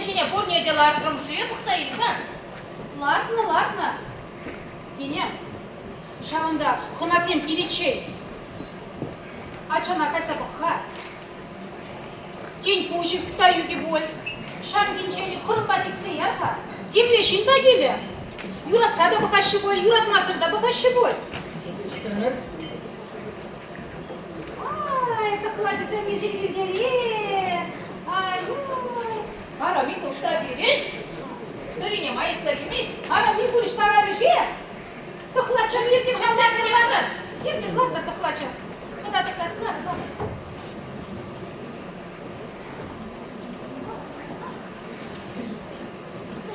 ҫине пурне те лартрӑм-ши пӑхса ил-ха. Лартнӑ, лартнӑ. Кинем, ҫавӑнта хӑнасем киличчен ачана кайса пӑх-ха. Тен, пуҫӗ та ӳкӗ пуль. Ҫамкинчен хӑрпа тӗксе яр-ха. Темле ҫын та килӗ. Юратса та пӑхаҫҫӗ пуль, юратмасӑр та пӑхаҫҫӗ пуль. Ай, тӑхлачӑсем миҫе килтере! Ай-уй! Ара, Микул ӑҫта пирӗн? Тӑрине ма йӑтса килмест? Ара, Микуль ӑҫта вӗҫе? Тӑхлачӑ, иртен ҫавна кӗре Иртен лартнӑ тӑхлачӑ. Хӑта тӑхлачна.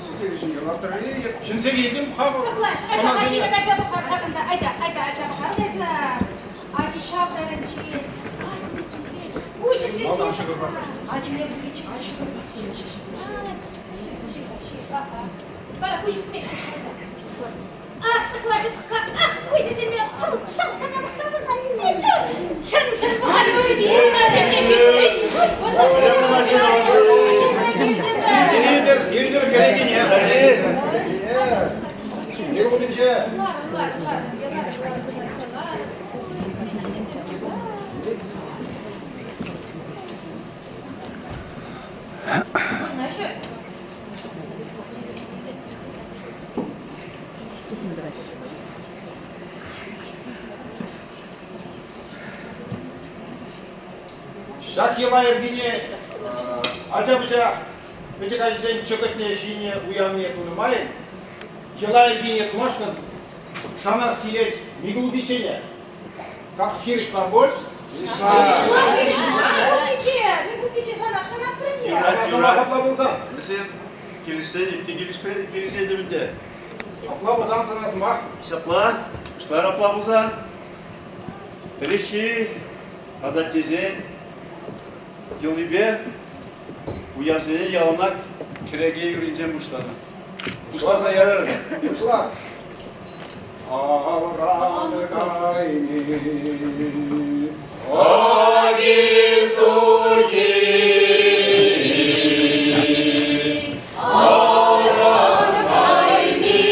Сӗтел ҫине лартрӗ. Чӗнсе килтӗм хамӑр. Тӑхлач, айта, ачине кайса пӑхар ҫакӑнта. Айта, айта, ача пӑхар кайса. Ачи ҫав таранччен. Куҫӗсем. Малтан ҫӑкӑр Ачине ҫӑкӑр Вара куҫ ӳкмеҫҫӗ. Ах, тӑхлачӑ, ах, куҫӗсене шӑл-шӑл кӑна пӑхса Чӑн-чӑн пӑхать Иртӗр, иртӗр кӗрекене. Мир умӗнче. Ҫак йӑла-йӗркене ача-пӑча пӗчӗк ачасен чӑкӑтне ҫинӗ уявне тунӑ май йӑла-йӗркене тумашкӑн шанас килет Микул пиччене. Как хирӗҫ мар пуль? Микул пичче, Микул пичче сана шанатпӑр-и? Сӑмах апла пулсан. Вӗсем килӗшсен те килӗшетӗп ӗнтӗ. Апла пулсан сана сӑмах. Ҫапла, пуҫлар апла пулсан. Ӗлӗкхи асаттесен йӑлипе уявсене яланах кӗреке юрринчен пуҫланӑ. Пуҫласа ярар. Пуҫла. Алран кайми. Аки-суки, алран кайми,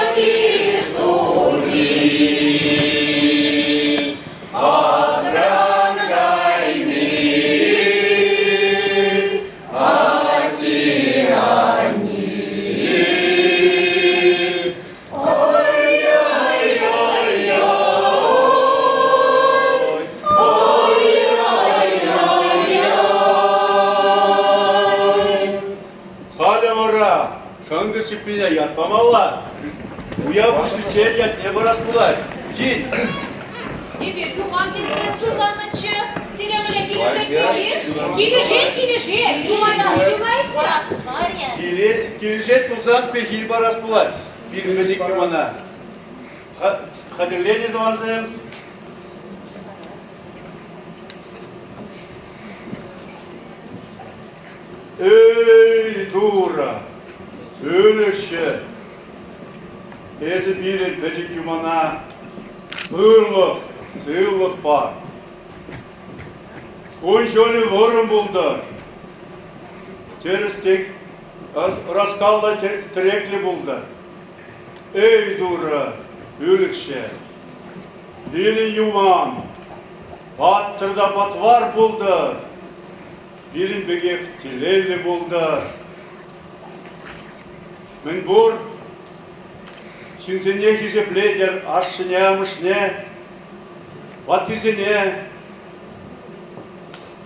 аки-суки, асран кайми, ати-ани. Халӗ вара шӑнкӑр ҫиппине ят памалла. Уяв пуҫличчен ятне парас пулать. Кил. Эпир юман тесе шутланӑччӗ. Сире мӗнле килӗшет килӗш? Килӗшет, килӗшет. Юмана юлать. Килӗшет пулсан пехил парас пулать. Пирӗн пӗчӗк юмана. Хатӗрленӗ тӑвансем. Эй, Турӑ, ӗлӗкҫӗ, эсӗ пирӗн пӗчӗк юмана ырлӑх, сывлӑх пар. Кун-ҫулӗ вӑрӑм пултӑр. Тӗрӗс тек ӑраскал та тӗреклӗ пултӑр. Эй, Турӑ, ӳлӗкҫӗ, пирӗн юман паттӑр та патвар пултӑр. Пирӗн пекех телейлӗ пултӑр. Мӗнпур ҫынсене хисеплетӗр, ашшӗне, амӑшне, ваттисене,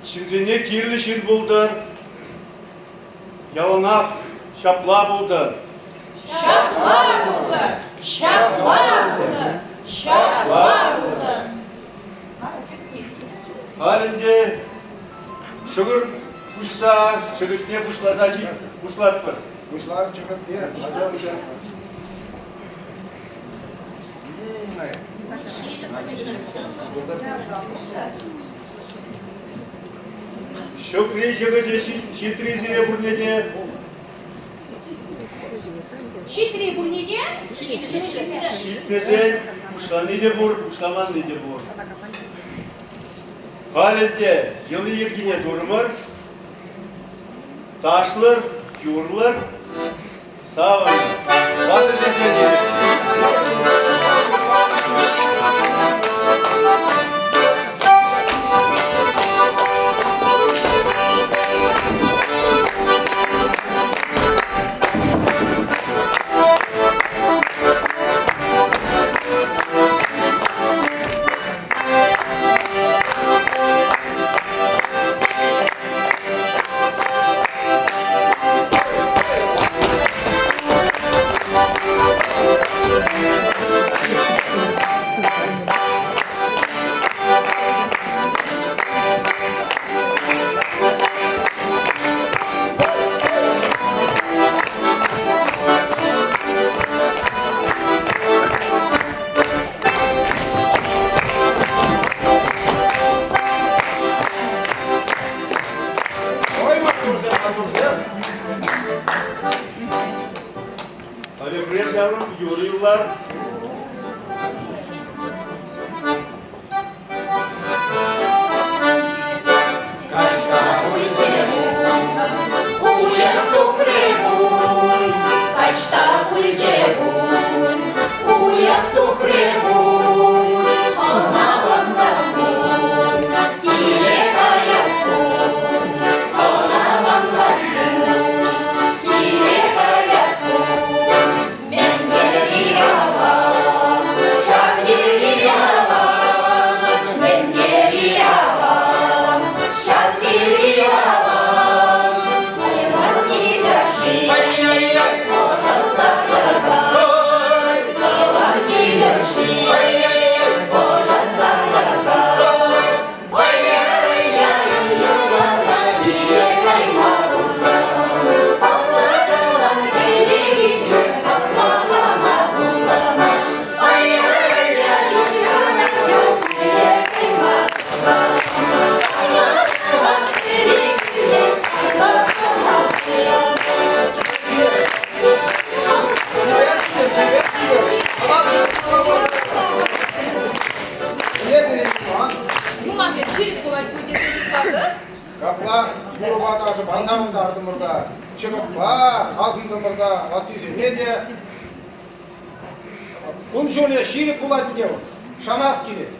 ҫынсене кирлӗ ҫын пултӑр. Яланах ҫапла пултӑр. Ҫапла пултӑр! Ҫапла пултӑр! Ҫапла пултӑр! Халь ӗнтӗ ҫӑкӑр пуҫса чӗкӗтне пуҫласа пуҫлатпӑр. Пуҫлар чӗкӗтне, ача-пӑча. Ҫӑкри чӗкӗчӗ ҫитри сире пурне те. Ҫитри пурне те? Ҫитмесен пуҫлани те пур, пуҫламанни те пур. Халь ӗнтӗ йӑли-йӗркине турӑмӑр. Ташлӑр, юрлӑр, савӑнӑр. Ватӑсенчен Ой, маттурсем, маттурсем. Олег ҫаврӑм юрӑ юрлар. Уйӑх тухрӗ пуль, таҫта пулчӗ пуль, уйӑх тухрӗ пуль, хӑналантар пуль, киле каяс пуль, хӑналантар пуль, киле каяс пуль, мӗн тери аван, ҫав тери аван, мӗн тери аван, ҫав тери аван, курман килӗши, ӑшӑлса тӑрса, тӑван килӗши, ӑшӑлса тӑрса, ой-ой-ой, киле кайма паллакалан киле паллама пултарма, ой-ой-ой, киле кайма паллакалан киле паллама. Юман пек ҫирӗп пулать пуль тесе шутлатӑп. Капла юрӑпа ташӑпа савӑнтартӑмӑр та, чӑкӑтпа асӑнтӑмӑр та, ваттисене те. Кун-ҫулӗ ҫирӗп пулать ӗнтӗ вӑл. Шанас килет.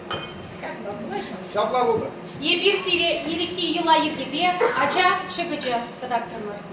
Ҫапла пултӑр. Эпир сире ирӗкхи йӑла-йӗркепе ача чӑкӑчӗ кӑтартрӑмӑр.